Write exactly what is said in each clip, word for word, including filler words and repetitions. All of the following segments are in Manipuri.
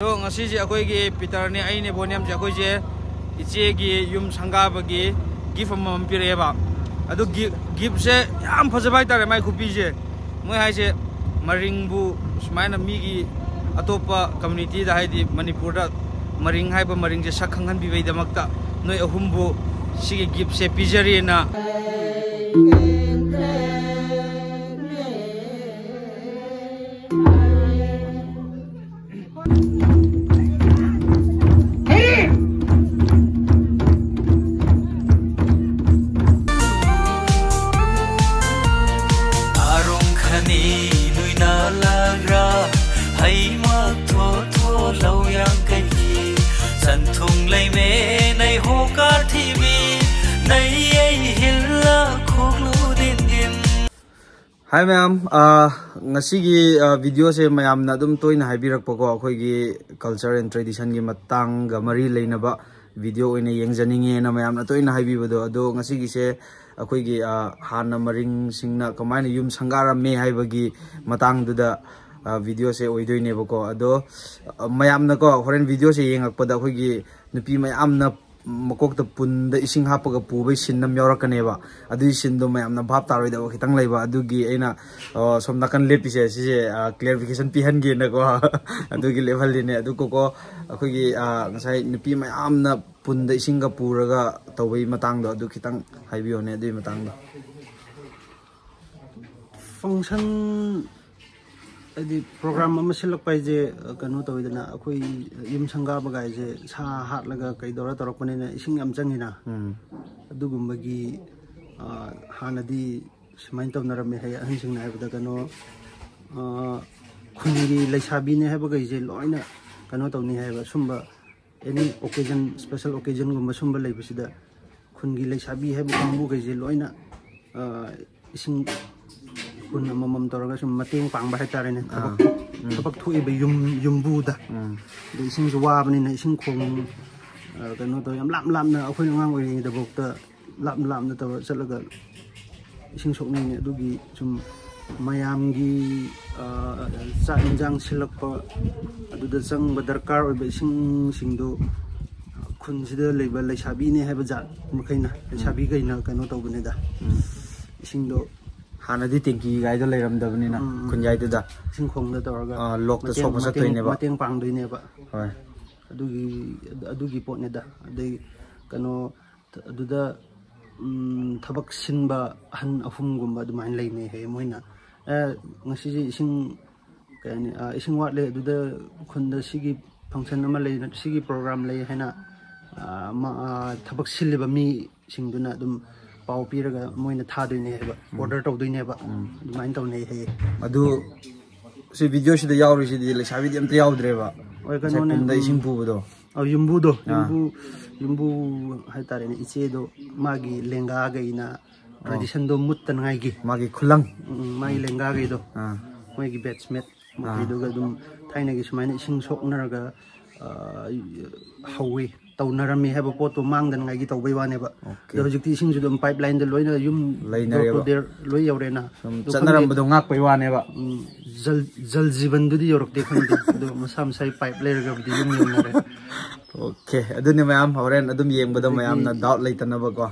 ꯑꯗꯣ ꯉꯁꯤꯁꯦ ꯑꯩꯈꯣꯏꯒꯤ ꯄꯤꯇꯔꯅꯦ, ꯑꯩꯅꯦ, ꯕꯣꯅꯤꯌꯝꯁꯦ, ꯑꯩꯈꯣꯏꯁꯦ ꯏꯆꯦꯒꯤ ꯌꯨꯝ ꯁꯪꯒꯥꯕꯒꯤ ꯒꯤꯐ ꯑꯃꯃꯝ ꯄꯤꯔꯛꯑꯦꯕ꯫ ꯑꯗꯣ ꯒꯤ-, ꯒꯤꯐꯁꯦ ꯌꯥꯝ ꯐꯖꯕ ꯍꯥꯏꯇꯥꯔꯦ, ꯃꯥꯏ ꯈꯨꯄꯤꯁꯦ꯫ ꯃꯣꯏ ꯍꯥꯏꯁꯦ ꯃꯔꯤꯡꯕꯨ ꯁꯨꯃꯥꯏꯅ ꯃꯤꯒꯤ, ꯑꯇꯣꯞꯄ ꯀꯝꯃ꯭ꯌꯨꯅꯤꯇꯤꯗ, ꯍꯥꯏꯗꯤ ꯃꯅꯤꯄꯨꯔꯗ ꯃꯔꯤꯡ ꯍꯥꯏꯕ ꯃꯔꯤꯡꯁꯦ ꯁꯛ ꯈꯪꯍꯟꯕꯤꯕꯩꯗꯃꯛꯇ ꯅꯣꯏ ꯑꯍꯨꯝꯕꯨ ꯁꯤꯒꯤ ꯒꯤꯐꯁꯦ ꯄꯤꯖꯔꯤꯅ꯫ ꯑꯔꯨꯝ ꯈꯅꯤ ꯅꯨꯏꯅ ꯂꯥꯒ꯭ꯔꯥ, ꯍꯩꯃꯛ ꯊꯣ ꯊꯣ ꯂꯧ ꯌꯥꯡ ꯀꯩꯒꯤ, ꯁꯟ ꯊꯨꯡ ꯂꯩꯃꯦ ꯅꯩ ꯍꯣ ꯀꯥ ꯊꯤꯃꯤ, ꯅꯩ ꯑꯩ ꯍꯤꯜꯂ ꯈꯣꯛꯂꯨ ꯗꯤꯟ ꯗꯤꯟ꯫ ꯍꯥꯏ ꯃꯌꯥꯝ, ꯑ, ꯉꯁꯤꯒꯤ, ꯑ, ꯚꯤꯗꯤꯑꯣꯁꯦ ꯃꯌꯥꯝꯅ ꯑꯗꯨꯝ ꯇꯣꯏꯅ ꯍꯥꯏꯕꯤꯔꯛꯄꯀꯣ, ꯑꯩꯈꯣꯏꯒꯤ culture and traditionꯒꯤ ꯃꯇꯥꯡꯒ ꯃꯔꯤ ꯂꯩꯅꯕ ꯚꯤꯗꯤꯑꯣ ꯑꯣꯏꯅ ꯌꯦꯡꯖꯅꯤꯡꯉꯦꯅ ꯃꯌꯥꯝꯅ ꯇꯣꯏꯅ ꯍꯥꯏꯕꯤꯕꯗꯣ꯫ ꯑꯗꯣ ꯉꯁꯤꯒꯤꯁꯦ ꯑꯩꯈꯣꯏꯒꯤ, ꯑ, ꯍꯥꯟꯅ ꯃꯔꯤꯡꯁꯤꯡꯅ ꯀꯃꯥꯏꯅ ꯌꯨꯝ ꯁꯪꯒꯥꯔꯝꯃꯦ ꯍꯥꯏꯕꯒꯤ ꯃꯇꯥꯡꯗꯨꯗ, ꯑ, ꯚꯤꯗꯤꯑꯣꯁꯦ ꯑꯣꯏꯗꯣꯏꯅꯦꯕꯀꯣ꯫ ꯑꯗꯣ, ꯑ, ꯃꯌꯥꯝꯅꯀꯣ ꯍꯣꯔꯦꯟ ꯚꯤꯗꯤꯑꯣꯁꯦ ꯌꯦꯡꯉꯛꯄꯗ ꯑꯩꯈꯣꯏꯒꯤ ꯅꯨꯄꯤ ꯃꯌꯥꯝꯅ ꯃꯀꯣꯛꯇ ꯄꯨꯟꯗ ꯏꯁꯤꯡ ꯍꯥꯞꯄꯒ ꯄꯨꯕꯩ ꯁꯤꯟ ꯑꯃ ꯌꯥꯎꯔꯛꯀꯅꯦꯕ꯫ ꯑꯗꯨꯒꯤ ꯁꯤꯟꯗꯣ ꯃꯌꯥꯝꯅ ꯚꯥꯞ ꯇꯥꯔꯣꯏꯗꯕ ꯈꯤꯇꯪ ꯂꯩꯕ, ꯑꯗꯨꯒꯤ ꯑꯩꯅ, ꯑ, ꯁꯣꯝ ꯅꯥꯀꯟ ꯂꯦꯞꯄꯤꯁꯦ ꯁꯤꯁꯦ, ꯑ, clarification ꯄꯤꯍꯟꯒꯦꯅꯀꯣ꯫ ꯑꯗꯨꯒꯤ ꯂꯦꯞꯍꯜꯂꯤꯅꯦ꯫ ꯑꯗꯨ ꯀꯣꯀꯣ, ꯑꯩꯈꯣꯏꯒꯤ, ꯑ, ꯉꯁꯥꯏ ꯅꯨꯄꯤ ꯃꯌꯥꯝꯅ ꯄꯨꯟꯗ ꯏꯁꯤꯡꯒ ꯄꯨꯔꯒ ꯇꯧꯕꯒꯤ ꯃꯇꯥꯡꯗꯣ ꯑꯗꯨ ꯈꯤꯇꯪ ꯍꯥꯏꯕꯤꯌꯣꯅꯦ, ꯑꯗꯨꯒꯤ ꯃꯇꯥꯡꯗꯣ꯫ Function, ꯍꯥꯏꯗꯤ program ꯑꯃ ꯁꯤꯜꯂꯛꯄ ꯍꯥꯏꯁꯦ, ꯑ, ꯀꯩꯅꯣ ꯇꯧꯋꯤꯗꯅ, ꯑꯩꯈꯣꯏ ꯌꯨꯝ ꯁꯪꯒꯥꯕꯒꯥꯏꯁꯦ ꯁꯥ ꯍꯥꯠꯂꯒ ꯀꯩꯗꯧꯔ ꯇꯧꯔꯛꯄꯅꯤꯅ ꯏꯁꯤꯡ ꯌꯥꯝ ꯆꯪꯉꯤꯅ꯫ ꯎꯝ꯫ ꯑꯗꯨꯒꯨꯝꯕꯒꯤ, ꯑ, ꯍꯥꯟꯅꯗꯤ ꯁꯨꯃꯥꯏꯅ ꯇꯧꯅꯔꯝꯃꯦ ꯍꯥꯏ, ꯑꯍꯟꯁꯤꯡꯅ ꯍꯥꯏꯕꯗ, ꯀꯩꯅꯣ, ꯑ, ꯈꯨꯟꯒꯤ ꯂꯩꯁꯥꯕꯤꯅꯦ ꯍꯥꯏꯕꯈꯩꯁꯦ ꯂꯣꯏꯅ ꯀꯩꯅꯣ ꯇꯧꯅꯤ ꯍꯥꯏꯕ, ꯁꯨꯝꯕ any occasion, special occasionꯒꯨꯝꯕ ꯁꯨꯝꯕ ꯂꯩꯕꯁꯤꯗ ꯈꯨꯟꯒꯤ ꯂꯩꯁꯥꯕꯤ ꯍꯥꯏꯕ ꯀꯥꯡꯕꯨꯈꯩꯁꯦ ꯂꯣꯏꯅ, ꯑ, ꯏꯁꯤꯡ ꯈꯨꯟ ꯑꯃꯃꯝ ꯇꯧꯔꯒ ꯁꯨꯝ ꯃꯇꯦꯡ ꯄꯥꯡꯕ ꯍꯥꯏꯇꯥꯔꯦꯅꯦ꯫ ꯑꯥ꯫ ꯊꯕꯛ, ꯎꯝ꯫ ꯊꯕꯛ ꯊꯣꯛꯏꯕ ꯌꯨꯝ, ꯌꯨꯝꯕꯨꯗ꯫ ꯎꯝ꯫ ꯑꯗꯣ ꯏꯁꯤꯡꯁꯨ ꯋꯥꯕꯅꯤꯅ ꯏꯁꯤꯡ ꯈꯣꯡ, ꯑ, ꯀꯩꯅꯣ ꯇꯧꯔ ꯌꯥꯝ ꯂꯥꯞ ꯂꯥꯞꯅ ꯑꯩꯈꯣꯏꯅ ꯑꯉꯥꯡ ꯑꯣꯏꯔꯤꯉꯩꯗꯐꯥꯎꯗ ꯂꯥꯞꯅ ꯂꯥꯞꯅ ꯇꯧꯔ ꯆꯠꯂꯒ ꯏꯁꯤꯡ ꯁꯣꯛꯅꯩꯅꯦ꯫ ꯑꯗꯨꯒꯤ ꯁꯨꯝ ꯃꯌꯥꯝꯒꯤ, ꯑ, ꯆꯥꯛ ꯏꯟꯁꯥꯡ ꯁꯤꯜꯂꯛꯄ, ꯑꯗꯨꯗ ꯆꯪꯕ ꯗꯔꯀꯥꯔ ꯑꯣꯏꯕ ꯏꯁꯤꯡꯁꯤꯡꯗꯣ ꯈꯨꯟꯁꯤꯗ ꯂꯩꯕ ꯂꯩꯁꯥꯕꯤꯅꯦ ꯍꯥꯏꯕ ꯖꯥꯠ ꯃꯈꯩꯅ, ꯂꯩꯁꯥꯕꯤꯈꯩꯅ ꯀꯩꯅꯣ ꯇꯧꯕꯅꯤꯗ꯫ ꯏꯁꯤꯡꯗꯣ ꯍꯥꯟꯅꯗꯤ ꯇꯦꯡꯀꯤ ꯒꯥꯏꯗꯣ ꯂꯩꯔꯝꯗꯕꯅꯤꯅ, ꯎꯝ, ꯎꯝ꯫ ꯈꯨꯟꯌꯥꯏꯗꯨꯗ ꯏꯁꯤꯡ ꯈꯣꯡꯗ ꯇꯧꯔꯒ, ꯑꯥ, ꯂꯣꯛꯇ ꯃꯇꯦꯡ, ꯁꯣꯛꯄ ꯃꯇꯦꯡ, ꯆꯠꯇꯣꯏꯅꯦꯕ꯫ ꯃꯇꯦꯡ ꯄꯥꯡꯗꯣꯏꯅꯦꯕ꯫ ꯍꯣꯏ꯫ ꯑꯗꯨꯒꯤ, ꯑꯗꯨꯒꯤ ꯄꯣꯠꯅꯤꯗ꯫ ꯑꯗꯩ ꯀꯩꯅꯣ, ꯑꯗꯨꯗ, ꯎꯝ, ꯊꯕꯛ ꯁꯤꯟꯕ ꯑꯍꯟ ꯑꯍꯨꯝꯒꯨꯝꯕ ꯑꯗꯨꯃꯥꯏꯅ ꯂꯩꯅꯩ ꯍꯥꯏꯌꯦ ꯃꯣꯏꯅ꯫ "ꯑꯦ, ꯉꯁꯤꯁꯦ ꯏꯁꯤꯡ, ꯀꯩ ꯍꯥꯏꯅꯤ, ꯑ, ꯏꯁꯤꯡ ꯋꯥꯠꯂꯦ, ꯑꯗꯨꯗ ꯈꯨꯟꯗ ꯁꯤꯒꯤ function ꯑꯃ ꯂꯩ, ꯁꯤꯒꯤ program ꯂꯩ" ꯍꯥꯏꯅ, ꯑ, ꯃ-, ꯑ, ꯊꯕꯛ ꯁꯤꯜꯂꯤꯕ ꯃꯤꯁꯤꯡꯗꯨꯅ ꯑꯗꯨꯝ ꯄꯥꯎ ꯄꯤꯔꯒ ꯃꯣꯏꯅ ꯊꯥꯗꯣꯏꯅꯦ ꯍꯥꯏꯕ, order ꯇꯧꯗꯣꯏꯅꯦꯕ꯫ ꯑꯗꯨꯃꯥꯏꯅ ꯇꯧꯅꯩ ꯍꯥꯏꯌꯦ꯫ ꯑꯗꯨ ꯁꯤ video ꯁꯤꯗ ꯌꯥꯎꯔꯤꯁꯤꯗꯤ ꯂꯩꯁꯥꯕꯤꯗꯤ ꯑꯝꯇ ꯌꯥꯎꯗ꯭ꯔꯦꯕ꯫ ꯍꯣꯏ, ꯉꯁꯥꯏ ꯀꯩꯅꯣꯅꯦ, ꯈꯨꯟꯗ ꯎꯝ꯫ ꯏꯁꯤꯡ ꯄꯨꯕꯗꯣ꯫ ꯑ, ꯌꯨꯝꯕꯨꯗꯣ, ꯑꯥ꯫ ꯌꯨꯝꯕꯨ, ꯌꯨꯝꯕꯨ ꯍꯥꯏꯇꯥꯔꯦꯅꯦ, ꯏꯆꯦꯗꯣ ꯃꯥꯒꯤ ꯂꯦꯡꯒꯥꯈꯩꯅ ꯑꯣ꯫ Traditionꯗꯣ ꯃꯨꯠꯇꯅꯉꯥꯏꯒꯤ꯫ ꯃꯥꯒꯤ ꯈꯨꯂꯪ꯫ ꯎꯝ, ꯃꯥꯒꯤ ꯂꯦꯡꯒꯥꯈꯩꯗꯣ꯫ ꯑꯥ꯫ ꯃꯣꯏꯒꯤ batchmate ꯑꯥ꯫ ꯃꯈꯩꯗꯨꯒ ꯑꯗꯨꯝ ꯊꯥꯏꯅꯒꯤ ꯁꯨꯃꯥꯏꯅ ꯏꯁꯤꯡ ꯁꯣꯛꯅꯔꯒ, ꯑ, ꯍꯧꯋꯤ, ꯇꯧꯅꯔꯝꯃꯤ ꯍꯥꯏꯕ ꯄꯣꯠꯇꯣ ꯃꯥꯡꯗꯅꯉꯥꯏꯒꯤ ꯇꯧꯕꯩ ꯋꯥꯅꯦꯕ꯫ Okay꯫ ꯑꯗꯣ ꯍꯧꯖꯤꯛꯇꯤ ꯏꯁꯤꯡꯁꯨ ꯑꯗꯨꯝ pipeline ꯗ ꯂꯣꯏꯅ ꯌꯨꯝ ꯂꯩꯅꯔꯦꯕ꯫ Door to door ꯂꯣꯏ ꯌꯧꯔꯦꯅ꯫ ꯁꯨꯝ ꯑꯗꯣ ꯆꯠꯅꯔꯝꯕꯗꯣ ꯈꯪꯗꯦ꯫ ꯉꯥꯛꯄꯩ ꯋꯥꯅꯦꯕ꯫ ꯎꯝ, ꯖꯜ, ꯖꯜ ꯖꯤꯕꯟꯗꯨꯗꯤ ꯌꯧꯔꯛꯇꯦ ꯈꯪꯗꯦ꯫ ꯑꯗꯣ ꯃꯁꯥ ꯃꯁꯥꯒꯤ pipe ꯂꯩꯔꯒꯕꯨꯗꯤ ꯌꯨꯝ ꯌꯧꯅꯔꯦ꯫ Okay, ꯑꯗꯨꯅꯤ ꯃꯌꯥꯝ, ꯍꯣꯔꯦꯟ ꯑꯗꯨꯝ ꯌꯦꯡꯕꯗ ꯑꯗꯒꯤ ꯃꯌꯥꯝꯅ doubt ꯂꯩꯇꯅꯕꯀꯣ꯫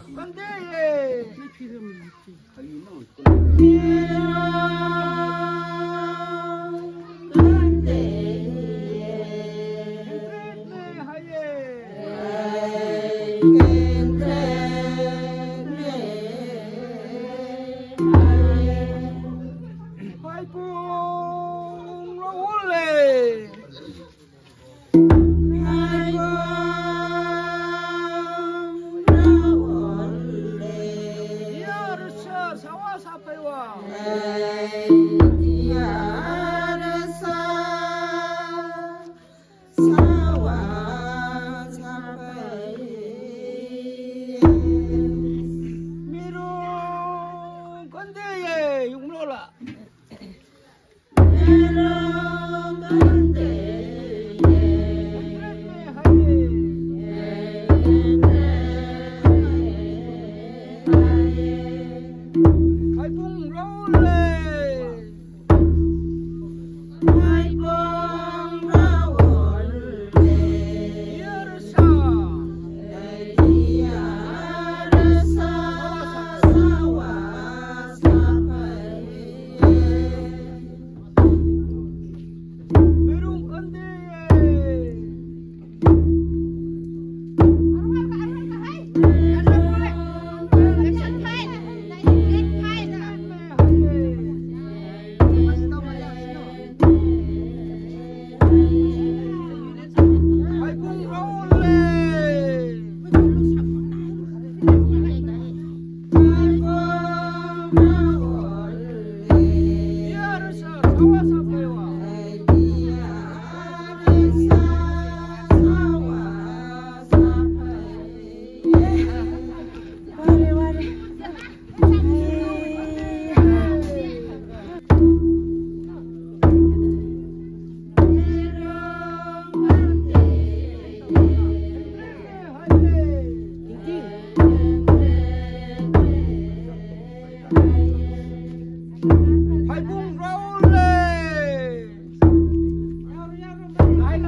O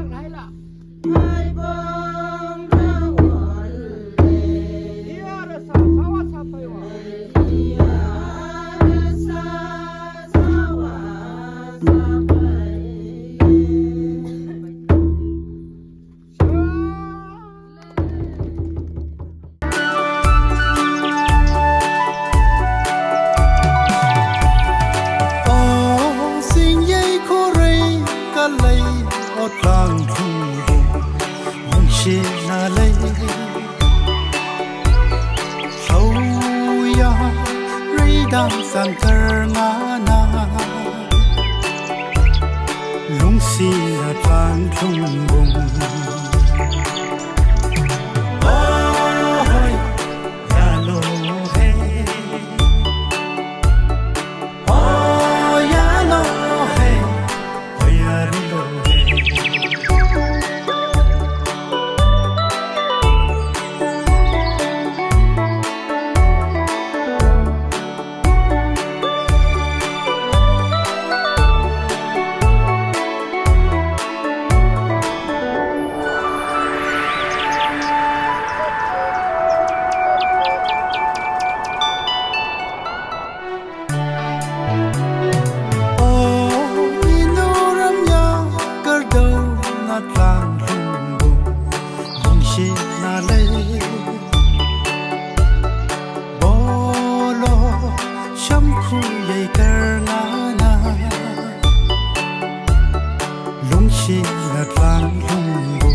singyei khorei ka lei, o tlang thung lungshina lei. Hloya reidang sangkar ngana, lungsina tlang thung bung. O inu ramya kardau na tlang lungbu, lungshina lei. Bolo shamkhu yei kar ngana, lungshina tlang lungbu.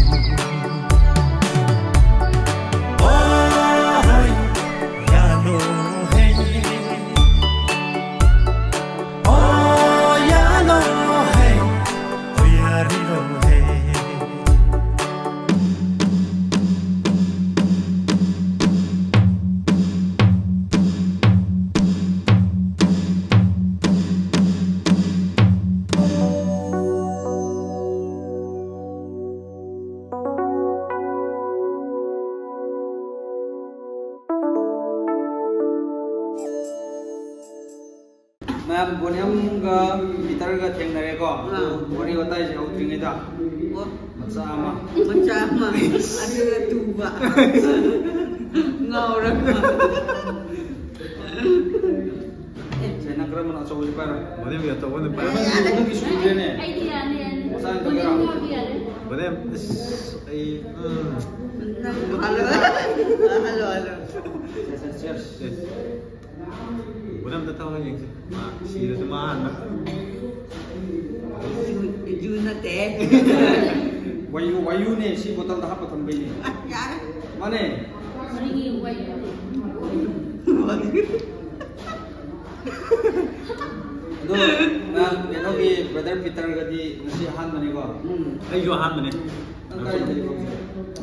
ꯃꯌꯥꯝ ꯕꯣꯅꯤꯌꯝꯒ ꯄꯤꯇꯔꯒ ꯊꯦꯡꯅꯔꯦꯀꯣ꯫ ꯑꯗꯨ ꯋꯥꯔꯤ ꯋꯥꯇꯥꯏꯁꯦ ꯍꯧꯗ꯭ꯔꯤꯉꯩꯗ ꯃꯆꯥ ꯑꯃ꯫ ꯃꯆꯥ ꯑꯃ꯫ ꯑꯗꯨꯒ ꯇꯨꯕ꯫ ꯉꯥꯎꯔꯒ꯫ ꯁꯦ, ꯅꯪ ꯀꯔꯝꯕꯅꯣ? ꯑꯆꯧꯕꯁꯤ ꯄꯥꯏꯔꯣ꯫ ꯕꯣꯅꯦꯝꯒꯤ ꯑꯆꯧꯕꯗ ꯄꯥꯏꯔꯣ꯫ ꯑꯦ, ꯌꯥꯔꯦ, ꯌꯥꯔꯦ꯫ ꯅꯪꯒꯤ ꯁꯨꯗ꯭ꯔꯦꯅꯦ꯫ ꯑꯦ, ꯑꯩꯗꯤ ꯌꯥꯅꯤ, ꯌꯥꯅꯤ꯫ ꯃꯆꯥ ꯑꯣꯏꯅ ꯇꯧꯒꯦꯔꯣ? ꯕꯣꯅꯦꯝ, ꯑꯁ, ꯑꯩ, ꯎꯝ꯫ ꯅꯪ ꯍꯜꯂꯣ꯫ Hello, hello. ꯁꯦ, ꯁꯦ, ꯁꯦ꯫ ꯁꯦ꯫ ꯕꯣꯅꯦꯝ ꯑꯝꯇ ꯊꯛꯑꯣ ꯌꯦꯡꯁꯦ꯫ ꯃꯥ ꯁꯤꯔꯁꯨ ꯃꯥ ꯍꯥꯟꯅ꯫ ꯖꯨ, ꯖꯨ ꯅꯠꯇꯦ꯫ ꯋꯥꯌꯨ, ꯋꯥꯌꯨꯅꯦ, ꯁꯤ ꯕꯣꯇꯜꯗ ꯍꯥꯞꯄ ꯊꯝꯕꯩꯅꯦ꯫ ꯑ, ꯌꯥꯔꯦ꯫ ꯃꯥꯅꯦ꯫ ꯀꯔꯤꯒꯤ ꯋꯥꯌꯨ? ꯑꯗꯣ ꯅꯪ ꯀꯩꯅꯣꯒꯤ brother ꯄꯤꯇꯔꯒꯗꯤ ꯉꯁꯤ ꯑꯍꯥꯟꯕꯅꯤꯀꯣ? ꯎꯝ꯫ ꯑꯩꯁꯨ ꯑꯍꯥꯟꯕꯅꯦ꯫ ꯅꯪ ꯀꯥꯏꯗ ꯂꯩꯕ ꯍꯧꯖꯤꯛ?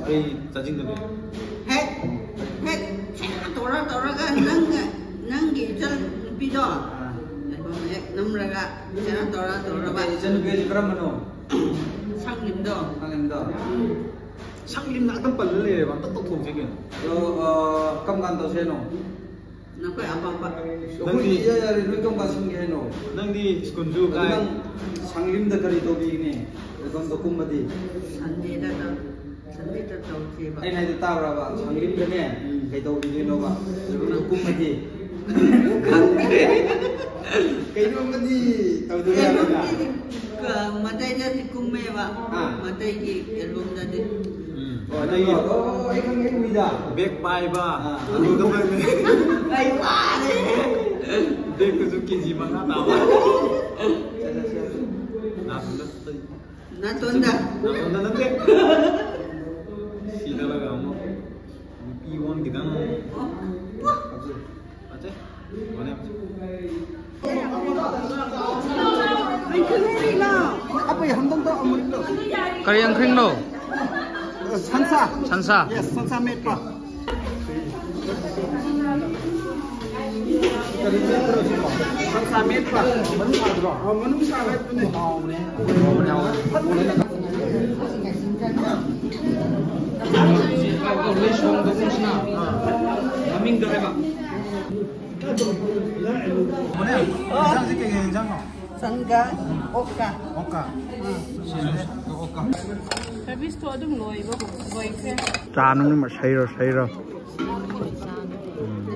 ꯑꯩ ꯆꯥꯖꯤꯡꯗ ꯂꯩ꯫ ꯍꯦꯛ, ꯍꯦꯛ ꯁꯦꯔꯥ ꯇꯧꯔ ꯇꯧꯔꯒ ꯅꯪ, ꯅꯪꯒꯤ ꯏꯆꯟ ꯅꯨꯄꯤꯗꯣ ꯑꯥ꯫ ꯑꯗꯨꯝ ꯍꯦꯛ ꯅꯝꯔꯒ ꯁꯦꯔꯥ ꯇꯧꯔ ꯇꯧꯔꯒ꯫ ꯏꯆꯟ ꯅꯨꯄꯤ ꯍꯥꯏꯁꯦ ꯀꯔꯝꯕꯅꯣ? ꯁꯪꯂꯤꯟꯗꯣ꯫ ꯁꯪꯂꯤꯟꯗꯣ? ꯎꯝ꯫ ꯁꯪꯂꯤꯟ ꯉꯥꯛꯇ ꯄꯜꯂ ꯂꯩꯔꯦꯕ, ꯑꯝꯇ ꯇꯧꯊꯣꯛꯁꯦ ꯀꯩꯅꯣ꯫ ꯑꯗꯣ, ꯑ, ꯀꯔꯝ ꯀꯥꯟ ꯇꯧꯁꯦ ꯍꯥꯏꯅꯣ? ꯅꯈꯣꯏ ꯑꯄꯥꯝꯕ꯫ ꯑꯩꯈꯣꯏꯗꯤ ꯅꯪꯗꯤ? ꯏꯌꯥ ꯌꯥꯔꯦ, ꯅꯣꯏ ꯀꯔꯝ ꯀꯥꯟ ꯁꯪꯒꯦ ꯍꯥꯏꯅꯣ? ꯅꯪꯗꯤ ꯁ꯭ꯀꯨꯜꯁꯨ ꯑꯗꯨ ꯀꯥꯏ? ꯅꯪ ꯁꯪꯂꯤꯟꯗ ꯀꯔꯤ ꯇꯧꯕꯤꯒꯅꯤ? ꯑꯦꯜꯕꯝꯗꯣ ꯀꯨꯝꯃꯗꯤ? ꯁꯟꯗꯦꯗ ꯇꯧ-, ꯁꯟꯗꯦꯗ ꯇꯧꯁꯦꯕ꯫ ꯑꯩꯅ ꯍꯥꯏꯗꯣ ꯇꯥꯕ꯭ꯔꯕ? ꯁꯪꯂꯤꯟꯗꯅꯦ ꯎꯝ꯫ ꯀꯩ ꯇꯧꯕꯤꯗꯣꯏꯅꯣꯕ? ꯑꯦꯜꯕꯝꯗꯣ ꯀꯨꯝꯃꯗꯤ? ꯈꯪꯗ꯭ꯔꯦ꯫ ꯀꯩꯅꯣꯝꯃꯗꯤ ꯇꯧꯗꯕ ꯌꯥꯔꯣꯏꯗ꯫ ꯑꯦꯜꯕꯝꯗꯤ, ꯑ, ꯃꯇꯩꯗꯗꯤ ꯀꯨꯝꯃꯦꯕ꯫ ꯑꯥ꯫ ꯃꯇꯩꯒꯤ ꯑꯦꯜꯕꯝꯗꯗꯤ꯫ ꯎꯝ꯫ ꯑꯣ, ꯅꯪ, ꯑꯣ, ꯑꯩ ꯈꯪꯉꯦ, ꯑꯩ ꯎꯏꯗ꯫ ꯕꯦꯛ ꯄꯥꯏꯕ꯫ ꯑꯥ꯫ ꯑꯗꯨꯗꯣ ꯈꯪꯉꯦ꯫ ꯑꯩ ꯋꯥꯔꯦ꯫ ꯕꯦꯛꯇꯨꯁꯨ ꯀꯦꯖꯤ ꯃꯉꯥ ꯇꯥꯕ꯫ ꯅꯥꯇꯣꯟꯗ꯫ ꯅꯥꯇꯣꯟꯗ꯫ ꯅꯥꯇꯣꯟꯗ ꯅꯠꯇꯦ꯫ ꯁꯤꯗꯂꯒ ꯑꯃꯨꯛ ꯅꯨꯄꯤ ꯑꯣꯟꯈꯤꯗꯅ ꯑꯃꯨꯛ꯫ ꯑꯣ꯫ ꯐꯖꯩ꯫ ꯐꯖꯩ꯫ ꯐꯖꯩ꯫ ꯑꯩ ꯈꯪꯉꯦ, ꯏꯃꯥ꯫ ꯑꯄꯩ ꯍꯟꯗꯛꯇ ꯑꯃꯨꯛ ꯀꯔꯤ ꯌꯥꯡꯈꯩꯅꯣ? ꯁꯟꯁꯥ꯫ ꯁꯟꯁꯥ꯫ Yes, ꯁꯟꯁꯥ ꯃꯦꯠꯄ꯫ ꯀꯔꯤ ꯃꯦꯠꯄ꯭ꯔꯣ ꯁꯤꯕꯣ? ꯁꯟꯁꯥ ꯃꯦꯠꯄ꯫ ꯃꯅꯨꯡꯁꯥꯗꯨꯔꯣ? ꯑ, ꯃꯅꯨꯡꯁꯥ ꯃꯦꯠꯄꯅꯦ꯫ ꯍꯥꯎꯕꯅꯦ꯫ ꯍꯥꯎꯕꯅꯦ, ꯍꯥꯎꯕꯅꯦ꯫ ꯂꯣꯏ ꯁꯣꯡꯗꯣꯛꯈ꯭ꯔꯁꯤꯅ꯫ ꯃꯃꯤꯡꯗꯣ ꯍꯥꯏꯕ꯫ ꯃꯣꯅꯦ, ꯏꯟꯖꯥꯡꯁꯦ ꯀꯩꯀꯩ ꯏꯟꯖꯥꯡꯅꯣ? ꯁꯟꯒ ꯑꯣꯛꯀ꯫ ꯑꯣꯛꯀ? ꯎꯝ꯫ ꯁꯤꯁꯨ ꯁꯔꯚꯤꯁꯇꯣ ꯑꯗꯨꯝ ꯂꯣꯏꯕ ꯂꯣꯏꯈ꯭ꯔꯦ꯫ ꯆꯥ ꯅꯪꯗꯤ ꯃꯁꯩꯔꯣ ꯁꯩꯔꯣ? ꯎꯝ꯫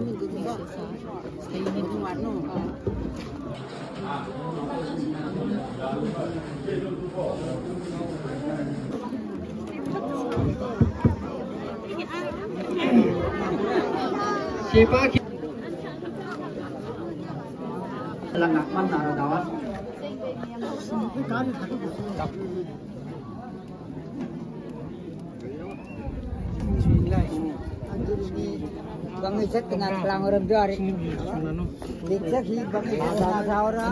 ꯕꯪꯒꯤ ꯆꯠꯇꯅ ꯈꯂꯥꯡ ꯑꯣꯏꯔꯝꯗꯣꯏ ꯌꯥꯔꯦ꯫ ꯂꯤꯛ ꯆꯠꯈꯤ ꯕꯪꯒꯤ ꯆꯠꯇꯅ ꯁꯥꯎꯔ꯫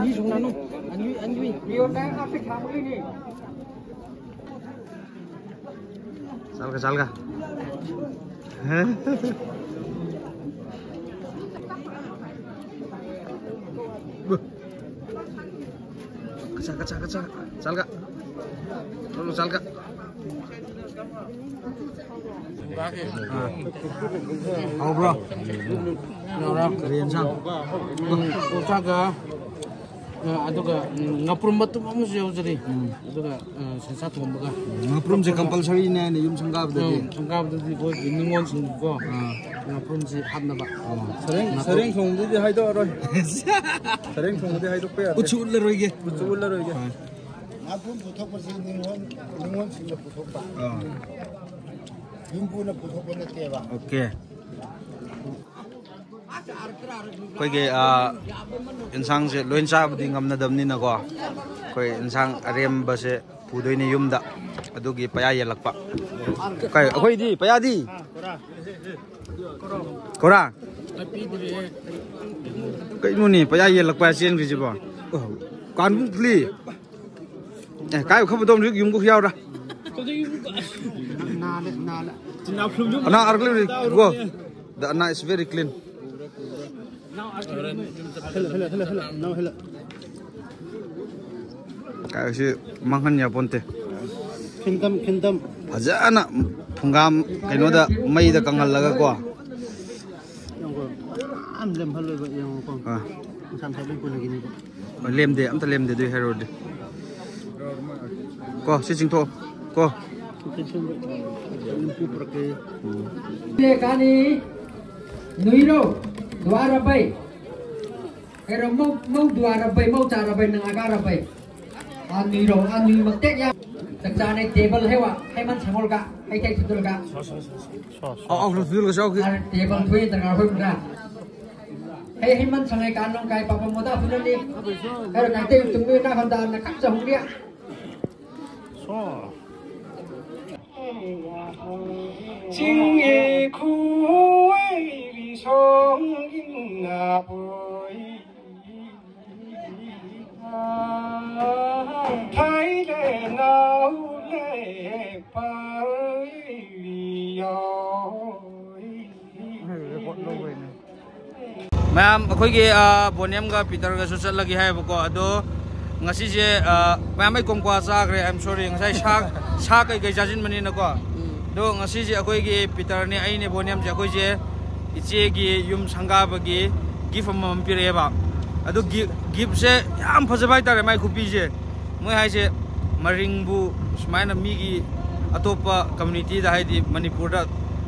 Salga, salga. Kacha, kacha, kacha. Salga. Lolo, salga. ꯍꯥꯎꯕ꯭ꯔꯣ? ꯀꯔꯤ ꯌꯦꯟꯁꯥꯡ? ꯆꯥꯒ ꯑ, ꯑꯗꯨꯒ, ꯎꯝ, ꯉꯥꯄ꯭ꯔꯨꯝ ꯃꯇꯨꯝ ꯑꯃꯁꯨ ꯌꯥꯎꯖꯔꯤ꯫ ꯎꯝ꯫ ꯑꯗꯨꯒ, ꯑ, ꯁꯟꯁꯥ ꯊꯣꯡꯕꯒ꯫ ꯉꯥꯄ꯭ꯔꯨꯝꯁꯦ compulsoryꯅꯦ ꯍꯥꯏꯅꯦ ꯌꯨꯝ ꯁꯪꯒꯥꯕꯗꯗꯤ꯫ ꯎꯝ, ꯁꯪꯒꯥꯕꯗꯗꯤ ꯑꯩꯈꯣꯏꯒꯤ ꯅꯤꯉꯣꯜꯁꯤꯡꯀꯣ, ꯑꯥ꯫ ꯉꯥꯄ꯭ꯔꯨꯝꯁꯤ ꯍꯥꯞꯅꯕ꯫ ꯑꯥ꯫ ꯁꯔꯦꯡ, ꯉꯥꯄ꯭ꯔꯨꯝ꯫ ꯁꯔꯦꯡ ꯊꯣꯡꯕꯗꯨꯗꯤ ꯍꯥꯏꯗꯣꯛꯑꯔꯣꯏ꯫ ꯁꯔꯦꯡ ꯊꯣꯡꯕꯗꯤ ꯍꯥꯏꯗꯣꯛꯄ ꯌꯥꯗꯦ꯫ ꯎꯠꯁꯨ ꯎꯠꯂꯔꯣꯏꯒꯦ꯫ ꯎꯠꯁꯨ ꯎꯠꯂꯔꯣꯏꯒꯦ꯫ ꯍꯣꯏ꯫ ꯉꯥꯄ꯭ꯔꯨꯝ ꯄꯨꯊꯣꯛꯄꯁꯤ ꯅꯤꯉꯣꯜ, ꯅꯤꯉꯣꯜꯁꯤꯡꯅ ꯄꯨꯊꯣꯛꯄ꯫ ꯑꯥ꯫ ꯌꯨꯝꯕꯨꯅ ꯄꯨꯊꯣꯛꯄ ꯅꯠꯇꯦꯕ꯫ Okay꯫ ꯑꯩꯈꯣꯏꯒꯤ, ꯑ, ꯏꯟꯁꯥꯡꯁꯦ ꯂꯣꯏ ꯆꯥꯕꯗꯤ ꯉꯝꯅꯗꯕꯅꯤꯅꯀꯣ, ꯑꯩꯈꯣꯏ ꯏꯟꯁꯥꯡ ꯑꯔꯦꯝꯕꯁꯦ ꯄꯨꯗꯣꯏꯅꯦ ꯌꯨꯝꯗ꯫ ꯑꯗꯨꯒꯤ ꯄꯌꯥ ꯌꯦꯜꯂꯛꯄ꯫ ꯀꯩ, ꯑꯩꯈꯣꯏꯗꯤ ꯄꯌꯥꯗꯤ? ꯀꯣꯔꯥ? ꯀꯩꯅꯣꯅꯦ, ꯄꯌꯥ ꯌꯦꯜꯂꯛꯄ ꯆꯦꯟꯈ꯭ꯔꯤꯁꯤꯕꯣ? ꯀꯥꯟꯕꯨꯛꯂꯤ꯫ ꯑꯦ, ꯀꯥꯏ ꯈꯕꯗꯣꯝꯁꯨ ꯌꯨꯝꯕꯨ ꯌꯥꯎꯔꯥ? ꯅꯥꯜꯂꯦ, ꯅꯥꯜꯂꯦ꯫ ꯑꯅꯥ ꯑꯔꯒ ꯂꯩꯔꯤ, go꯫ The Anna is very clean꯫ ꯀꯥꯏꯁꯤ ꯃꯥꯡꯍꯟ ꯌꯥꯄꯣꯟꯇꯦ꯫ ꯈꯤꯟꯗꯝ, ꯈꯤꯟꯗꯝ꯫ ꯐꯖꯅ ꯐꯨꯡꯒꯥꯝ ꯀꯩꯅꯣꯗ ꯃꯩꯗ ꯀꯪꯍꯜꯂꯒꯀꯣ꯫ ꯌꯦꯡꯉꯣ, ꯌꯥꯝ ꯂꯦꯝꯍꯜꯂꯣꯏꯕ, ꯌꯦꯡꯉꯣꯀꯣ꯫ ꯑꯥ꯫ ꯃꯁꯥ ꯃꯁꯥ ꯂꯣꯏ ꯄꯨꯅꯈꯤꯅꯤꯕ꯫ ꯂꯦꯝꯗꯦ, ꯑꯝꯇ ꯂꯦꯝꯗꯦ ꯑꯗꯨꯏ ꯍꯥꯏꯔꯨꯔꯗꯤ꯫ ꯀꯣ, ꯁꯤ ꯆꯤꯡꯊꯣꯛꯑꯣ꯫ ꯀꯣ꯫ ꯀꯥꯅꯤ ꯅꯨꯏꯔꯣ ꯗ꯭ꯋꯥꯔꯕꯩ꯫ ꯀꯩꯅꯣ ꯃꯧ ꯃꯧ ꯗ꯭ꯋꯥꯔꯕꯩ ꯃꯧ ꯆꯥꯔꯕꯩ ꯅꯪ ꯑꯒꯥꯔꯕꯩ꯫ ꯑꯥ ꯅꯨꯏꯔꯣ ꯑꯥ ꯅꯨꯏ ꯃꯛꯇꯦꯛ ꯌꯥꯝ ꯆꯥꯛ ꯆꯥꯅꯩ ꯇꯦꯕꯜ ꯍꯦꯋꯥ ꯍꯩꯃꯟ ꯁꯪꯍꯣꯜꯒ ꯍꯩ ꯊꯩ ꯊꯨꯗꯣꯜꯒ꯫ ꯑꯧ ꯑꯧ ꯊꯨꯗꯣꯜꯒ ꯆꯥꯎꯈꯤ꯫ ꯑꯥ ꯇꯦꯕꯜ ꯊꯣꯏ ꯗꯔꯀꯥꯔ ꯑꯣꯏꯕ꯭ꯔꯥ꯫ ꯍꯩ ꯍꯩꯃꯟ ꯁꯪꯉꯩ ꯀꯥꯟ ꯅꯣꯡ ꯀꯥꯏ ꯄꯥꯄ ꯃꯣꯗꯥ ꯐꯨꯅꯅꯤ꯫ ꯍꯩꯔꯣ ꯀꯥꯏꯇꯩ ꯇꯨꯝꯃꯤ ꯅꯥ ꯍꯟꯗꯥ ꯅ ꯈꯛ ꯆꯍꯨꯝꯒꯤ꯫ ꯆꯤꯡꯒꯤ ꯈꯨꯋꯥꯏꯔꯤ ꯁꯣꯡꯒꯤꯟꯅꯕꯣꯏ꯫ ꯊꯥꯏꯂꯦ ꯅꯥꯎꯂꯦ ꯄꯥꯔꯤꯌꯣ꯫ ꯃꯌꯥꯝ ꯑꯩꯈꯣꯏꯒꯤ, ꯑ, ꯕꯣꯅꯤꯌꯝꯒ ꯄꯤꯇꯔꯒꯁꯨ ꯆꯠꯂꯒꯦ ꯍꯥꯏꯌꯦꯕꯀꯣ꯫ ꯑꯗꯣ ꯉꯁꯤꯁꯦ, ꯑ, ꯃꯌꯥꯝ ꯑꯩ ꯀꯣꯡꯀ꯭ꯋꯥ ꯆꯥꯈ꯭ꯔꯦ, I am sorry꯫ ꯉꯁꯥꯏ ꯁꯥ, ꯁꯥ ꯀꯩꯀꯩ ꯆꯥꯁꯤꯟꯕꯅꯤꯅꯀꯣ꯫ ꯑꯗꯣ ꯉꯁꯤꯁꯦ ꯑꯩꯈꯣꯏꯒꯤ ꯄꯤꯇꯔꯅꯦ, ꯑꯩꯅꯦ, ꯕꯣꯅꯤꯌꯝꯁꯦ ꯑꯩꯈꯣꯏꯁꯦ ꯏꯆꯦꯒꯤ ꯌꯨꯝ ꯁꯪꯒꯥꯕꯒꯤ gift ꯑꯃꯃꯝ ꯄꯤꯔꯛꯑꯦꯕ꯫ ꯑꯗꯨ gi-, giftꯁꯦ ꯌꯥꯝ ꯐꯖꯕ ꯍꯥꯏꯇꯥꯔꯦ, ꯃꯥꯏ ꯈꯨꯄꯤꯁꯦ꯫ ꯃꯣꯏ ꯍꯥꯏꯁꯦ ꯃꯔꯤꯡꯕꯨ ꯁꯨꯃꯥꯏꯅ ꯃꯤꯒꯤ ꯑꯇꯣꯞꯄ communityꯗ, ꯍꯥꯏꯗꯤ ꯃꯅꯤꯄꯨꯔꯗ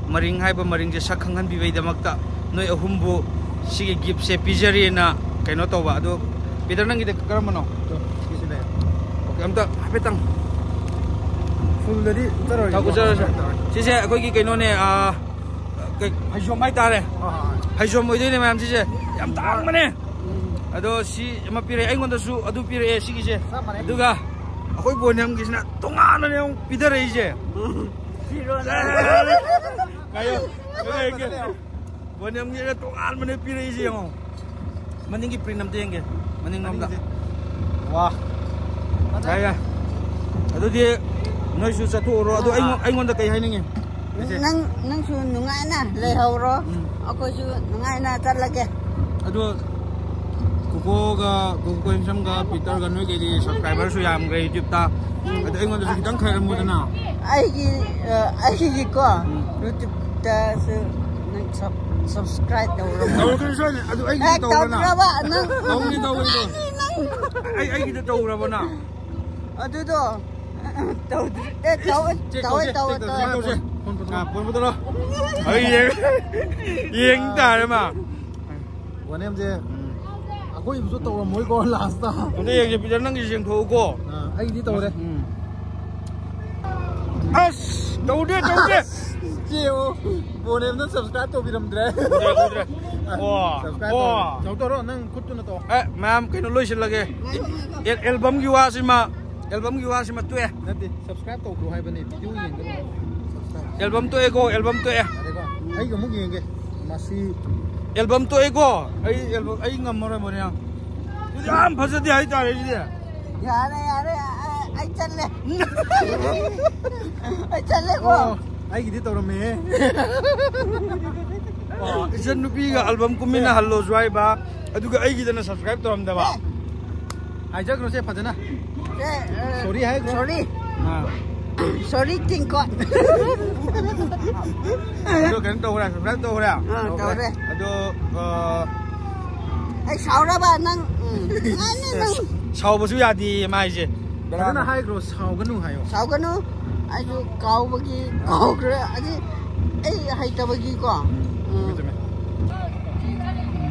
ꯃꯔꯤꯡ ꯍꯥꯏꯕ ꯃꯔꯤꯡꯁꯦ ꯁꯛ ꯈꯪꯍꯟꯕꯤꯕꯩꯗꯃꯛꯇ ꯅꯣꯏ ꯑꯍꯨꯝꯕꯨ ꯁꯤꯒꯤ giftꯁꯦ ꯄꯤꯖꯔꯤꯅ ꯀꯩꯅꯣ ꯇꯧꯕ꯫ ꯑꯗꯣ ꯄꯤꯇꯔ, ꯅꯪꯒꯤꯗ ꯀꯔꯝꯕꯅꯣ? ꯑꯣꯀꯦ, ꯑꯝꯇ ꯍꯥꯏꯐꯦꯠꯇꯪ ꯐꯨꯜꯗꯗꯤ ꯎꯠꯆꯔꯣꯏꯒꯦ꯫ ꯎꯠꯆꯔꯣꯏꯁꯦ꯫ ꯁꯤꯁꯦ ꯑꯩꯈꯣꯏꯒꯤ ꯀꯩꯅꯣꯅꯦ, ꯑꯥ, ꯀꯩ, ꯐꯩꯖꯣꯝ ꯍꯥꯏꯇꯥꯔꯦ꯫ ꯍꯣꯏ, ꯍꯣꯏ, ꯍꯣꯏ꯫ ꯐꯩꯖꯣꯝ ꯑꯣꯏꯗꯣꯏꯅꯦ ꯃꯌꯥꯝ, ꯁꯤꯁꯦ ꯌꯥꯝ ꯇꯥꯡꯕꯅꯦ꯫ ꯑꯗꯣ ꯁꯤ ꯑꯃ ꯄꯤꯔꯛꯑꯦ ꯑꯩꯉꯣꯟꯗꯁꯨ, ꯑꯗꯨ ꯄꯤꯔꯛꯑꯦ ꯁꯤꯒꯤꯁꯦ꯫ ꯆꯞ ꯃꯥꯟꯅꯩ꯫ ꯑꯗꯨꯒ ꯑꯩꯈꯣꯏ ꯕꯣꯅꯤꯌꯝꯒꯤꯁꯤꯅ ꯇꯣꯉꯥꯟꯅꯅꯦ ꯑꯃꯨꯛ ꯄꯤꯊꯔꯛꯏꯁꯦ꯫ ꯐꯤꯔꯣꯜ꯫ ꯉꯥꯏꯌꯣ, ꯉꯥꯏꯌꯣ, ꯉꯥꯏꯌꯣ꯫ ꯕꯣꯅꯤꯌꯝꯒꯤꯅ ꯇꯣꯉꯥꯟꯕꯅꯦ ꯄꯤꯔꯛꯏꯁꯦ ꯌꯦꯡꯉꯣ꯫ ꯃꯅꯤꯡꯒꯤ print ꯑꯝꯇ ꯌꯦꯡꯒꯦ꯫ ꯃꯅꯤꯡꯂꯣꯝꯗ꯫ ꯃꯅꯤꯡꯁꯦ꯫ ꯋꯥ꯫ ꯌꯥꯏ, ꯌꯥꯏ꯫ ꯑꯗꯨꯗꯤ ꯅꯣꯏꯁꯨ ꯆꯠꯊꯣꯛꯎꯔꯣ꯫ ꯑꯗꯣ ꯑꯩꯉꯣꯟ-, ꯑꯥ꯫ ꯑꯩꯉꯣꯟꯗ ꯀꯩ ꯍꯥꯏꯅꯤꯡꯉꯤ? ꯏꯆꯦ꯫ ꯅꯪ, ꯅꯪꯁꯨ ꯅꯨꯡꯉꯥꯏꯅ ꯂꯩꯍꯧꯔꯣ꯫ ꯎꯝ꯫ ꯑꯩꯈꯣꯏꯁꯨ ꯅꯨꯡꯉꯥꯏꯅ ꯆꯠꯂꯒꯦ꯫ ꯑꯗꯣ ꯀꯣꯀꯣꯒ, ꯀꯣꯀꯣ ꯍꯦꯟꯁꯝꯒ, ꯄꯤꯇꯔꯒ ꯅꯣꯏꯒꯩꯗꯤ subscriberꯁꯨ ꯌꯥꯝꯈ꯭ꯔꯦ YouTubeꯇ꯫ ꯑꯗꯣ ꯑꯩꯉꯣꯟꯗꯁꯨ ꯈꯤꯇꯪ ꯈꯥꯏꯔꯝꯃꯨꯗꯅ꯫ ꯑꯩꯒꯤ, ꯑ, ꯑꯩꯒꯤꯀꯣ, ꯎꯝ꯫ YouTubeꯇꯁꯨ ꯅꯪ sub-, subscribe ꯇꯧꯔꯕ? ꯇꯧꯔꯛꯀꯅꯤ ꯁꯣꯏꯗꯅ꯫ ꯑꯗꯨ ꯑꯩꯒꯤꯗꯤ ꯑꯦ, ꯇꯧꯔꯅ꯫ ꯇꯧꯗ꯭ꯔꯕ ꯅꯪ? ꯇꯧꯅꯤ, ꯇꯧꯅꯤ, ꯇꯧꯅꯤ꯫ ꯅꯪ, ꯅꯪ꯫ ꯑꯩ, ꯑꯩꯒꯤꯗꯤ ꯇꯧꯔꯕ ꯅꯪ? ꯑꯗꯨꯗꯣ, ꯇꯧꯗ꯭ꯔꯤ꯫ ꯑꯦ, ꯇꯧꯋꯦ, ꯇꯧꯋꯦ, ꯇꯧꯋꯦ, ꯇꯧꯋꯦ, ꯇꯧꯋꯦ꯫ ꯐꯣꯟ ꯄꯨꯊꯣꯔꯛꯑꯣ꯫ ꯑꯥ, ꯐꯣꯟ ꯄꯨꯊꯣꯔꯛꯑꯣ꯫ ꯑꯩ ꯌꯦꯡ-, ꯌꯦꯡ ꯇꯥꯔꯦ ꯃꯥ꯫ ꯕꯣꯅꯦꯝꯁꯦ ꯑꯩꯈꯣꯏꯕꯨꯁꯨ ꯇꯧꯔꯝꯃꯣꯏꯀꯣ ꯂꯥꯁꯇ꯫ ꯑꯝꯇ ꯌꯦꯡꯁꯦ, ꯄꯤꯇꯔ, ꯅꯪꯒꯤꯁꯨ ꯌꯦꯡꯊꯣꯛꯎꯀꯣ꯫ ꯑꯥ, ꯑꯩꯒꯤꯗꯤ ꯇꯧꯔꯦ꯫ ꯎꯝ꯫ ꯑꯁ, ꯇꯧꯗꯦ, ꯇꯧꯗꯦ꯫ ꯌꯦꯡꯉꯣ, ꯕꯣꯅꯦꯝꯅ subscribe ꯇꯧꯕꯤꯔꯝꯗ꯭ꯔꯦ꯫ ꯇꯧꯗ꯭ꯔꯦ, ꯇꯧꯗ꯭ꯔꯦ꯫ ꯑꯣ, subscribe ꯑꯣ꯫ ꯇꯧꯔꯦ꯫ ꯇꯧ, ꯇꯧꯔꯣ, ꯅꯪ ꯈꯨꯠꯇꯨꯅ ꯇꯧ꯫ ꯑꯦ, ꯃꯌꯥꯝ, ꯀꯩꯅꯣ ꯂꯣꯏꯁꯤꯜꯂꯒꯦ꯫ ꯉꯥꯏꯈꯣ, ꯉꯥꯏꯈꯣ꯫ ꯑꯦ-, albumꯒꯤ ꯋꯥꯁꯤꯃ, albumꯒꯤ ꯋꯥꯁꯤꯃ ꯇꯣꯛꯑꯦ꯫ ꯅꯠꯇꯦ, subscribe ꯇꯧꯈ꯭ꯔꯣ ꯍꯥꯏꯕꯅꯦ, video ꯌꯦꯡꯒꯅꯨ꯫ Subscribe꯫ Album ꯇꯣꯛꯑꯦꯀꯣ, album ꯇꯣꯛꯑꯦ꯫ ꯌꯥꯔꯦꯀꯣ? ꯑꯩꯒ ꯑꯃꯨꯛ ꯌꯦꯡꯒꯦ꯫ ꯃꯁꯤ꯫ Album ꯇꯣꯛꯑꯦꯀꯣ꯫ ꯑꯩ album, ꯑꯩ ꯉꯝꯃꯔꯣꯏ, ꯃꯣꯔꯦ꯫ ꯑꯗꯨꯗꯤ ꯌꯥꯝ ꯐꯖꯗꯦ ꯍꯥꯏꯇꯥꯔꯦ, ꯁꯤꯗꯤ꯫ ꯌꯥꯔꯦ, ꯌꯥꯔꯦ, ꯑꯩ, ꯑꯩ ꯆꯠꯂꯦ꯫ ꯑꯩ ꯆꯠꯂꯦꯀꯣ꯫ ꯑꯣ, ꯑꯩꯒꯤꯗꯤ ꯇꯧꯔꯝꯃꯦꯍꯦ꯫ ꯑꯣ, ꯏꯆꯟ ꯅꯨꯄꯤꯒ album ꯀꯨꯝꯃꯤꯟꯅꯍꯜꯂꯣꯁꯨ ꯍꯥꯏꯕ, ꯑꯗꯨꯒ ꯑꯩꯒꯤꯗꯅ subscribe ꯇꯧꯔꯝꯗꯕ꯫ ꯑꯦ꯫ ꯍꯥꯏꯖꯈ꯭ꯔꯣꯁꯦ ꯐꯖꯅ꯫ ꯑꯦ, ꯑꯦ, Sorry ꯍꯥꯏꯈ꯭ꯔꯣ꯫ Sorry꯫ ꯑꯥ꯫ Sorry, ꯇꯤꯡꯀꯣꯠ꯫ ꯑꯗꯣ ꯀꯩꯅꯣ ꯇꯧꯈ꯭ꯔꯦ, subscribe ꯇꯧꯈ꯭ꯔꯦ? ꯑꯥ, ꯇꯧꯈ꯭ꯔꯦ꯫ ꯑꯗꯣ, ꯑ, ꯑꯩ ꯁꯥꯎꯔꯕ ꯅꯪ? ꯎꯝ꯫ ꯉꯥꯏꯅꯦ ꯅꯪ꯫ ꯁꯥꯎꯕꯁꯨ ꯌꯥꯗꯦ ꯃꯥꯏꯁꯦ꯫ ꯐꯖꯅ ꯍꯥꯏꯈ꯭ꯔꯣ, ꯁꯥꯎꯒꯅꯨ ꯍꯥꯏꯌꯣ꯫ ꯁꯥꯎꯒꯅꯨ꯫ ꯑꯩꯁꯨ ꯀꯥꯎꯕꯒꯤ ꯀꯥꯎꯈ꯭ꯔꯦ꯫ ꯑꯗꯤ ꯑꯩ ꯍꯩꯇꯕꯒꯤꯀꯣ꯫ ꯎꯝ꯫ ꯆꯨꯝꯃꯦ, ꯆꯨꯝꯃꯦ꯫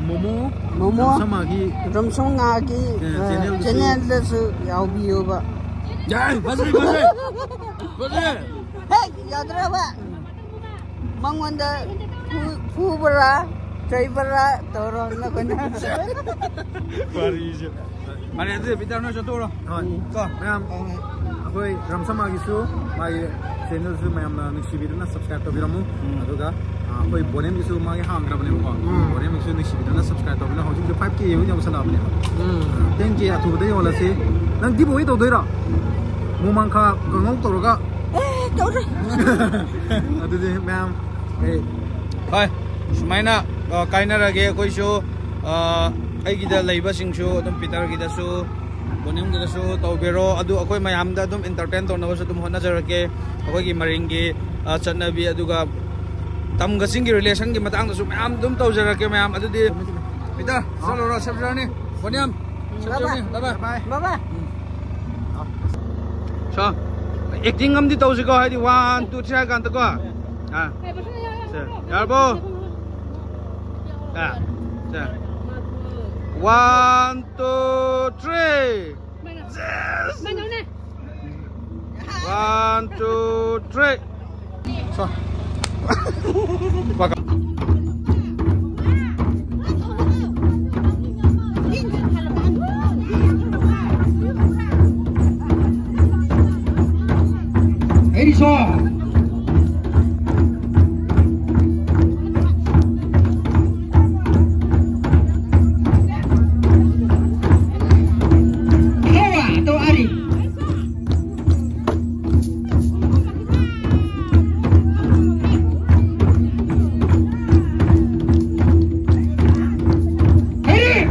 ꯃꯣꯃꯣ ꯃꯣꯃꯣ ꯔꯝꯁꯃꯥꯒꯤ, ꯔꯝꯁꯃꯥꯒꯤ, ꯑꯦ, ꯑ, channelꯗꯁꯨ, channelꯗꯁꯨ ꯌꯥꯎꯕꯤꯌꯣꯕ꯫ ꯌꯥꯏ, ꯐꯖꯩ, ꯐꯖꯩ, ꯐꯖꯩ꯫ ꯍꯦꯛ ꯌꯥꯗ꯭ꯔꯕ ꯃꯉꯣꯟꯗ ꯐꯨ-, ꯐꯨꯕꯔꯥ, ꯆꯩꯕꯔꯥ ꯇꯧꯔꯣ ꯅꯈꯣꯏꯅ꯫ ꯋꯥꯔꯤꯁꯦ꯫ ꯃꯥꯅꯦ, ꯑꯗꯨꯗꯤ ꯄꯤꯇꯔ ꯅꯣꯏ ꯆꯠꯊꯣꯛꯎꯔꯣ꯫ ꯍꯣꯏ꯫ ꯎꯝ꯫ ꯀꯣ꯫ ꯃꯌꯥꯝ, ꯍꯣꯏ, ꯍꯣꯏ꯫ ꯑꯩꯈꯣꯏ ꯔꯝꯁꯃꯥꯒꯤꯁꯨ ꯃꯥꯒꯤ channelꯁꯨ ꯃꯌꯥꯝꯅ ꯅꯨꯡꯁꯤꯕꯤꯗꯨꯅ subscribe ꯇꯧꯕꯤꯔꯝꯃꯨ꯫ ꯎꯝ꯫ ꯑꯗꯨꯒ, ꯑ, ꯑꯩꯈꯣꯏ ꯕꯣꯅꯦꯝꯒꯤꯁꯨ ꯃꯥꯒꯤ ꯍꯥꯡꯈ꯭ꯔꯕꯅꯦꯕꯀꯣ꯫ ꯎꯝ꯫ ꯕꯣꯅꯦꯝꯒꯤꯁꯨ ꯅꯨꯡꯁꯤꯕꯤꯗꯨꯅ subscribe ꯇꯧꯕꯤꯔꯝꯃꯨ꯫ ꯍꯧꯖꯤꯛꯇꯤ five K ꯌꯧ-, ꯌꯧꯁꯜꯂꯛꯑꯕꯅꯦꯕ꯫ ꯎꯝ꯫ Ten K ꯑꯊꯨꯕꯗ ꯌꯧꯍꯜꯂꯁꯤ꯫ ꯅꯪ giveaway ꯇꯧꯗꯣꯏꯔꯣ? ꯃꯣꯃꯥꯡꯈꯥ ꯀꯥꯡꯉꯧ ꯇꯧꯔꯒ꯫ ꯑꯦ, ꯇꯧꯔꯣꯏ꯫ ꯑꯗꯨꯗꯤ ꯃꯌꯥꯝ, ꯑꯩ ꯍꯣꯏ, ꯁꯨꯃꯥꯏꯅ, ꯑ, ꯀꯥꯏꯅꯔꯒꯦ ꯑꯩꯈꯣꯏꯁꯨ, ꯑ, ꯑꯩꯒꯤꯗ ꯂꯩꯕꯁꯤꯡꯁꯨ ꯑꯗꯨꯝ ꯄꯤꯇꯔꯒꯤꯗꯁꯨ, ꯕꯣꯅꯦꯝꯒꯤꯗꯁꯨ ꯇꯧꯕꯤꯔꯣ꯫ ꯑꯗꯨ ꯑꯩꯈꯣꯏ ꯃꯌꯥꯝꯗ ꯑꯗꯨꯝ entertain ꯇꯧꯅꯕꯁꯨ ꯑꯗꯨꯝ ꯍꯣꯠꯅꯖꯔꯛꯀꯦ꯫ ꯑꯩꯈꯣꯏꯒꯤ ꯃꯔꯤꯡꯒꯤ, ꯑ, ꯆꯠꯅꯕꯤ, ꯑꯗꯨꯒ ꯇꯝꯒ ꯆꯤꯡꯒꯤ relationꯒꯤ ꯃꯇꯥꯡꯗꯁꯨ ꯃꯌꯥꯝ ꯑꯗꯨꯝ ꯇꯧꯖꯔꯛꯀꯦ ꯃꯌꯥꯝ꯫ ꯑꯗꯨꯗꯤ ꯄꯤꯇꯔ, ꯆꯠꯂꯨꯔꯣ, ꯆꯠꯂꯨꯔꯅꯤ꯫ ꯕꯣꯅꯦꯝ, ꯆꯠꯂꯨꯔꯅꯤ꯫ Bye bye꯫ Bye bye꯫ Bye bye꯫ Um. So, acting ꯑꯃꯗꯤ ꯇꯧꯁꯤꯀꯣ, ꯍꯥꯏꯗꯤ, one, two, three ꯍꯥꯏ ꯀꯥꯟꯗꯀꯣ. ꯑꯥ, ꯁꯦ, ꯌꯥꯔꯕꯣ? ꯑꯥ, ꯁꯦ. One, two, three. Yes! One, two, three. So. Ready, sir. Power to Ari. Ready.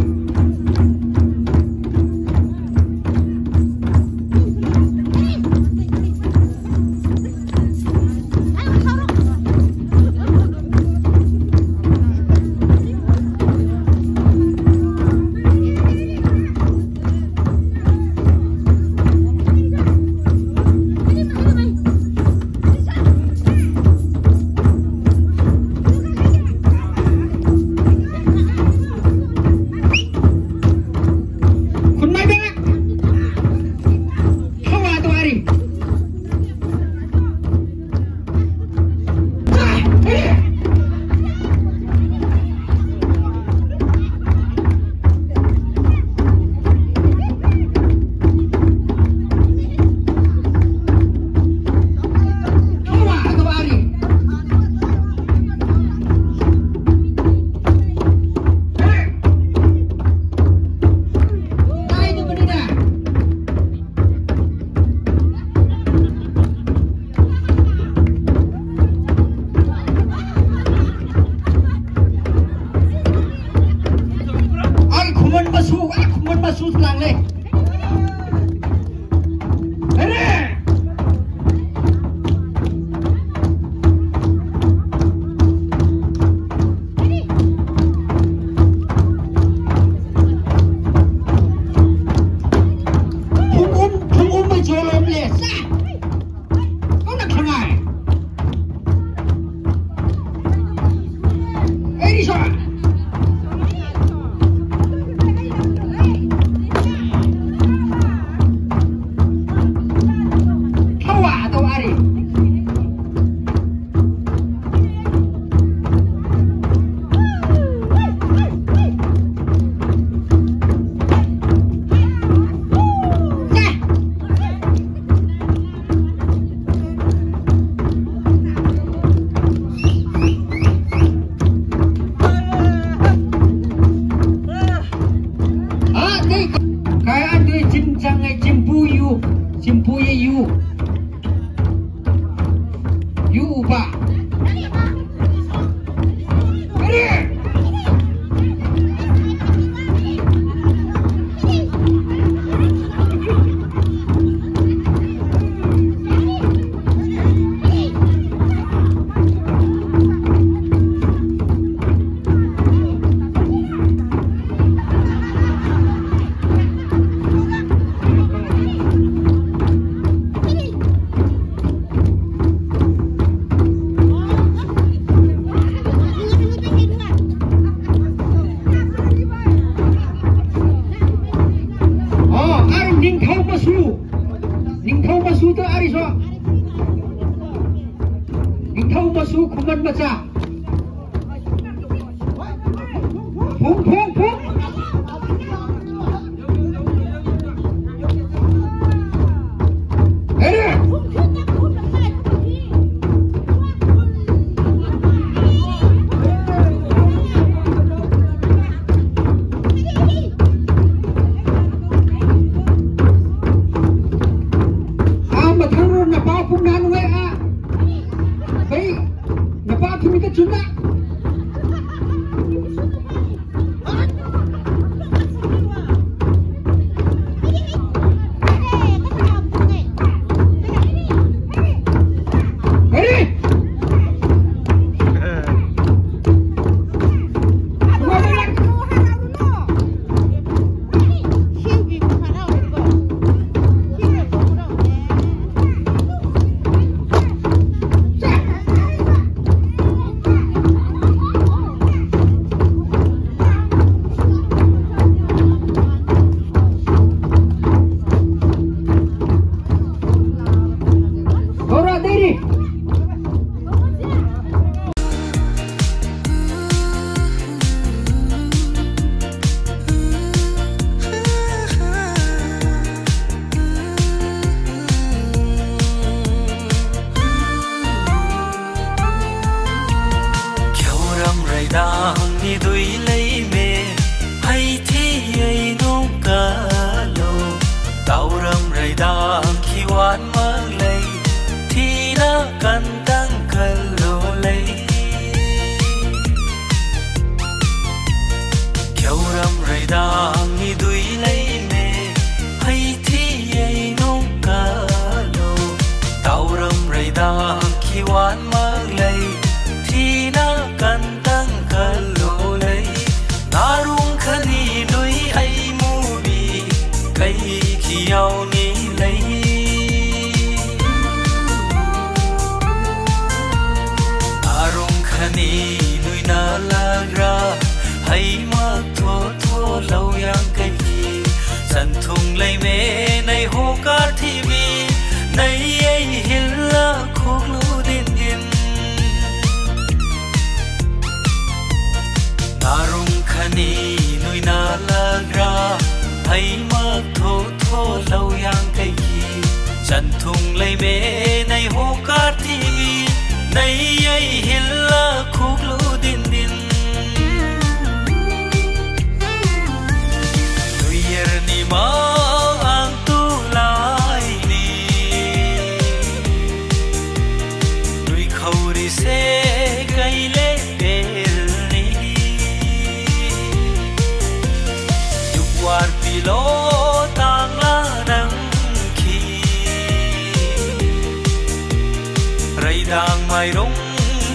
ꯌꯨ ꯎꯕ꯫ ꯀꯔꯤ? ꯑꯣ, ꯑꯥꯔꯨ ꯅꯤꯡꯊꯧ ꯃꯆꯨ꯫ ꯅꯤꯡꯊꯧ ꯃꯆꯨꯗ ꯑꯥꯔꯤꯁꯣ꯫ ꯅꯤꯡꯊꯧ ꯃꯆꯨ ꯈꯨꯃꯟ ꯃꯆꯥ꯫ ꯐꯨꯡ, ꯐꯨꯡ, ꯐꯨꯡ꯫ ꯍꯦꯔꯦ꯫ ꯑꯥ, ꯃꯊꯪ ꯔꯣ ꯅꯄꯥ ꯄꯨꯡ ꯅꯍꯥꯟ ꯅꯨꯡꯉꯥꯏ ꯑꯥ꯫ ꯀꯩ? ꯅꯄꯥ ꯊꯨꯃꯤꯀ ꯆꯨꯝꯅ꯫ ꯊꯧꯔꯥ ꯗꯦꯔꯤ꯫ ꯈ꯭ꯌꯧꯔꯝ ꯔꯩꯗꯥꯡ ꯅꯤꯗꯨꯏ ꯂꯩꯃꯦ, ꯍꯩ ꯊꯤ ꯑꯩ ꯅꯣꯡ ꯀꯂꯣ꯫ ꯇꯧꯔꯝ ꯔꯩꯗꯥꯡ ꯈꯤꯋꯥꯟ ꯃꯛ ꯂꯩ, ꯊꯤꯅ ꯀꯟꯇꯪ Hiwan mak lei, thina kan tang kal lo lei. Narung khani nui ei mu bi, kei khi yau ni lei. Narung khani nui na lagra, hei mak tho tho lo yang kei khi. San thung lei me nei ho kar thi bi, nei ei hil la khuk lu din din. Narung khani nui na lagra, hei mak tho tho lo yang kei khi. San thung lei me nei ho kar thi bi, nei ei hil la khuk lu din din. Nui yer ni ma ang tu lai ni. Nui khau ri se kei le pel ni. Juk war pi lo tang la nang khi. Rei dang mai rong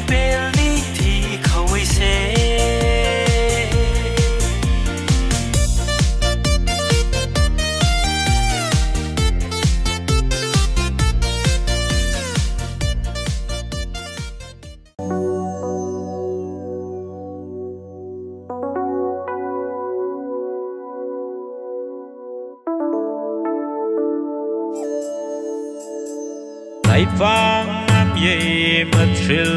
pel ni thi khau ei se. Laipang am ye matril